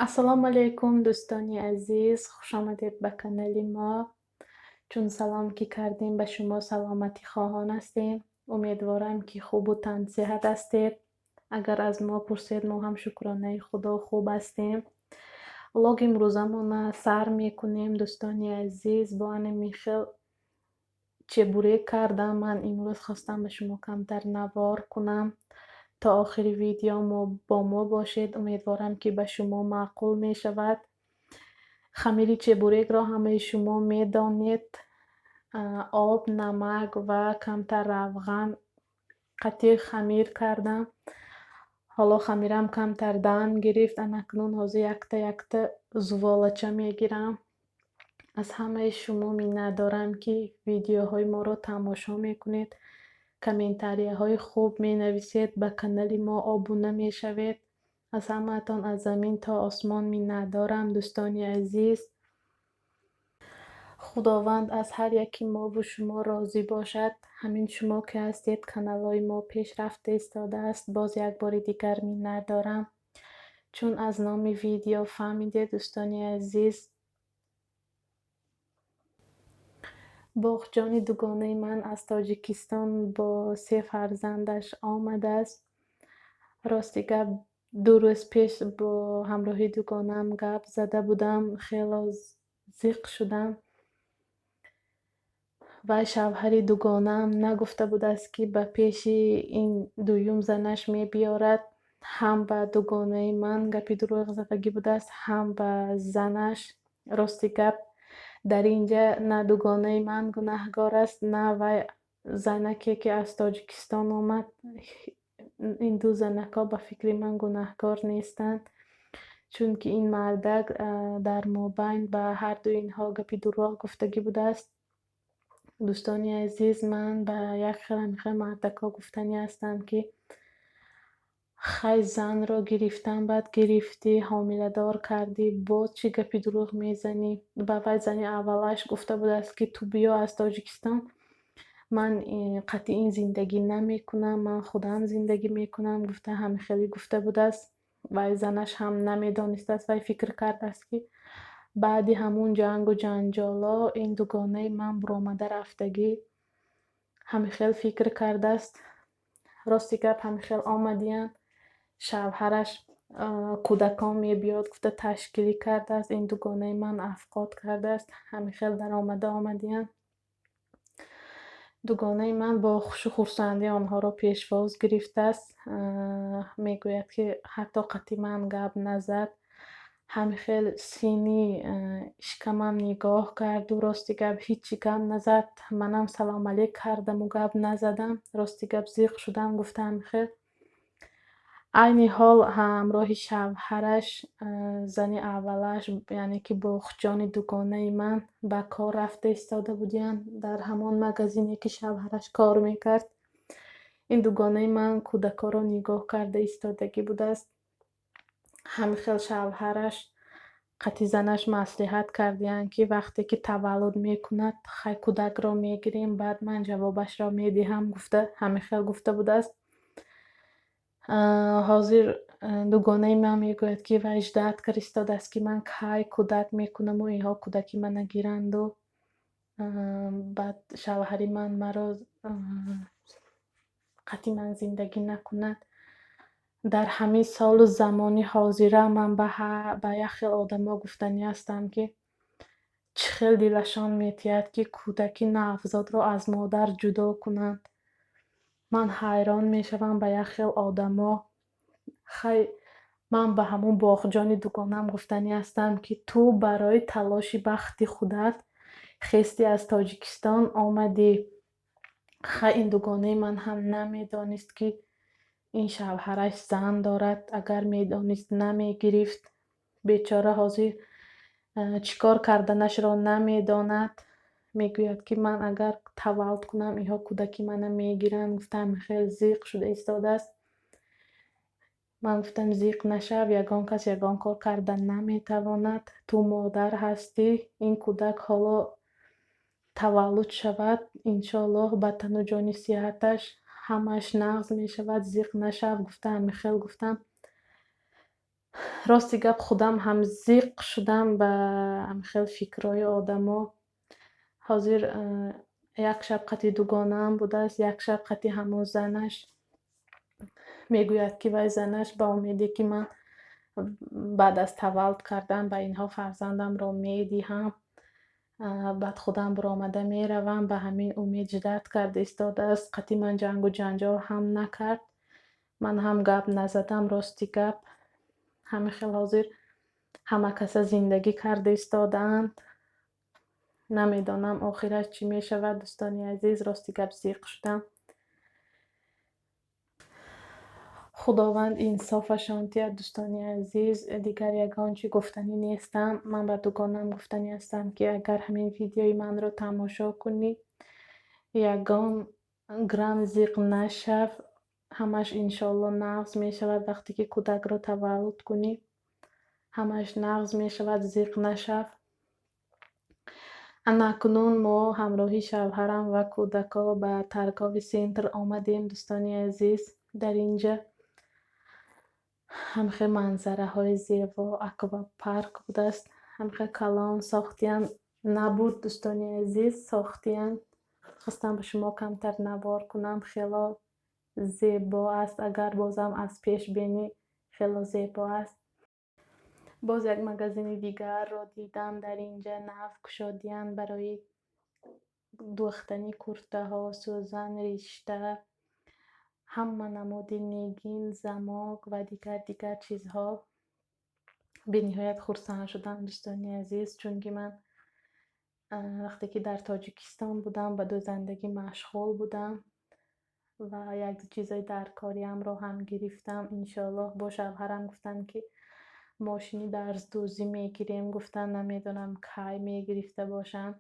Ассалому алайкум, дӯстони азиз, хушомадед ба канали мо. Чун салом ки кардем, ба шумо саломатӣ хоҳон ҳастем. Умедворам, ки хубу тансиҳат ҳастед. Агар аз мо пурсед, мо ҳам, шукронаи Худо, хуб ҳастем. Влоги имрӯзамона сар мекунем, дӯстони азиз, бо анами хел чебурек кардам. Ман имрӯз хостам ба шумо камтар навор кунам. То охири видео бо мо бошед. Умедворам, ки ба шумо маъқул мешавад. Хамири чебурекро ҳамаи шумо медонед. Об, намак ва камтар равған қатӣ хамир кардам. Ҳоло хамирам камтар дам гирифт. Анакнун ҳозир якта якта зуволача мегирам. Аз ҳамаи шумо миннатдорам, ки видеоҳои моро тамошо мекунед, комментарияҳои хуб менависед, ба канали мо обуна мешавед. Аз ҳамаатон аз замин то осмон миннатдорам, дӯстони азиз. Худованд аз ҳар яки мову шумо розӣ бошад. Ҳамин шумо ки ҳастед, каналҳои мо пеш рафта истодааст. Боз як бори дигар миннатдорам. Чун аз номи видео фаҳмидед, дӯстони азиз, Боғҷони дугонаи ман аз Тоҷикистон бо се фарзандаш омадааст. Рости гап, 2 рӯз пеш бо ҳамроҳи дугонаам гап зада будам, хело зиқ шудам. Вай шавҳари дугонаам нагуфта будааст, ки ба пеши ин дуюм занаш мебиёрад. Ҳам ба дугонаи ман гапи дурӯғзадагӣ будааст, ҳам ба занаш. Рости гап, дар ин ҷа на дугонаи ман гунаҳгор аст, на вай занаке, ки аз Тоҷикистон омад. Ин ду занакҳо, ба фикри ман, гунаҳгор нестанд, чунки ин мардак дар мобайн ба ҳарду инҳо гапи дурӯғ гуфтагӣ будааст. Дӯстони азиз, ман ба як хел ҳамихел мардакҳо гуфтанӣ ҳастам, ки хай, занро гирифтан, баъд гирифтӣ, ҳомиладор кардӣ, боз чӣ гапи дурӯғ мезанӣ? Ба вай зани аввалаш гуфта будааст, ки ту биё аз Тоҷикистон, ман қатъи ин зиндагӣ намекунам, ман худам зиндагӣ мекунам, гуфта, ҳамихелӣ гуфта будааст. Вай занаш ҳам намедонистааст. Вай фикр кардааст, ки баъди ҳамун ҷангу ҷанҷоло ин дугонаи ман буромада рафтагӣ, ҳамихел фикр кардааст. Рости гап, ҳамихел омадиянд, шавҳараш кӯдакон мебиёд гуфта ташкилӣ кардааст, ин дугонаи ман афқот кардааст. Ҳамихел даромада омадиянд. Дугонаи ман бо хушу хурсандӣ онҳоро пешвоз гирифтааст. Мегӯяд, ки ҳатто қатъи ман гап назад, ҳамихел сини шикамам нигоҳ карду, рости гап, ҳичи гап назад. Манам салом алейк кардаму гап назадам. Рости гап, зиқ шудам, гуфта, ҳамихел. Айни ҳол ҳамроҳи шавҳараш, зани аввалаш, яъне ки Боғҷони дугонаи ман, ба кор рафта истода будиянд дар ҳамон магазине, ки шавҳараш кор мекард. Ин дугонаи ман кӯдакҳоро нигоҳ карда истодагӣ будааст. Ҳамихел шавҳараш қатъи занаш маслиҳат кардиянд, ки вақте ки таваллуд мекунад, хай, кӯдакро мегирем, баъд ман ҷавобашро медиҳам, гуфта, ҳамихел гуфта будааст. Ҳозир дугонаи ман мегӯяд, ки вай ждать карда истодааст, ки ман кай кӯдак мекунаму инҳо кӯдаки мана гиранду баъд шавҳари ман маро қатъи ман зиндагӣ накунад. Дар ҳамин солу замони ҳозира ман ба як хел одамо гуфтанӣ ҳастам, ки чӣ хел дилашон метиҳад, ки кӯдаки навзодро аз модар ҷудо кунанд. Ман ҳайрон мешавам ба як хел одамо. Хай, ман ба ҳамун Боғҷони дугонаам гуфтанӣ ҳастам, ки ту барои талоши бахти худат хести, аз Тоҷикистон омадӣ. Хай, ин дугонаи ман ҳам намедонист, ки ин шавҳараш зан дорад. Агар медонист, намегирифт. Бечора ҳозир чӣ кор карданашро намедонад. Мегӯяд, ки ман агар таваллуд кунам, инҳо кӯдаки мана мегиранд, гуфтам, хел зиқ шуда истодааст. Ман гуфтам: зиқ нашав, ягон кас ягон кор карда наметавонад. Ту модар ҳастӣ, ин кӯдак ҳоло таваллуд шавад, иншоаллоҳ, ба тану ҷони сиҳаташ ҳамааш нағз мешавад, зиқ нашав, гуфта, ҳамихел гуфтам. Рости гап, худам ҳам зиқ шудам ба ҳамхел фикрҳои одамо. Ҳозир як шаб қати дугонаам будааст, як шаб қати ҳамон занаш. Мегӯяд, ки вай занаш ба умеде, ки ман баъд аз таваллуд кардан ба инҳо фарзандамро медиҳам, баъд худам биромада меравам, ба ҳамин умед ждать карда истодааст. Қати ман ҷангу ҷанҷол ҳам накард, ман ҳам гап назадам, рости гап. Ҳамин хел ҳозир ҳама каса зиндагӣ карда истодаанд. Намедонам, охираш чӣ мешавад, дӯстони азиз, рости гап, зиқ шудам. Худованд инсофашон диҳад, дӯстони азиз, дигар ягон чӣ гуфтанӣ нестам. Ман ба дугонам гуфтанӣ ҳастам, ки агар ҳамин видеои манро тамошо кунӣ, ягон грамм зиқ нашав, ҳамаш иншоалло нағз мешавад. Вақте ки кӯдакро таваллуд кунӣ, ҳамаш нағз мешавад, зиқ нашав. Ана акнун мо ҳамроҳи шавҳарам ва кӯдакҳо ба торговый центр омадем, дӯстони азиз. Дар инҷа ҳамхел манзараҳои зебо, аквапарк будааст, ҳамхел калон сохтиянд, набуд, дӯстони азиз, сохтиянд. Хостам ба шумо камтар навор кунам, хело зебо аст, агар бозам аз пеш бинӣ, хело зебо аст. Боз як магазини дигарро дидам дар инҷа, нав кушодиянд, барои дӯхтани куртаҳо, сӯзан, ришта, ҳама намуди нигин, замок ва дигар дигар чизҳо. Бениҳоят хурсанд шудам, дӯстони азиз, чунки ман вақте ки дар Тоҷикистон будам, ба дӯзандагӣ машғул будам ва як чизои даркориамро ҳам гирифтам. Иншоаллоҳ, бо шавҳарам гуфтанд, ки мошини дарздӯзӣ мегирем, гуфтанд, намедонам, кай мегирифта бошанд.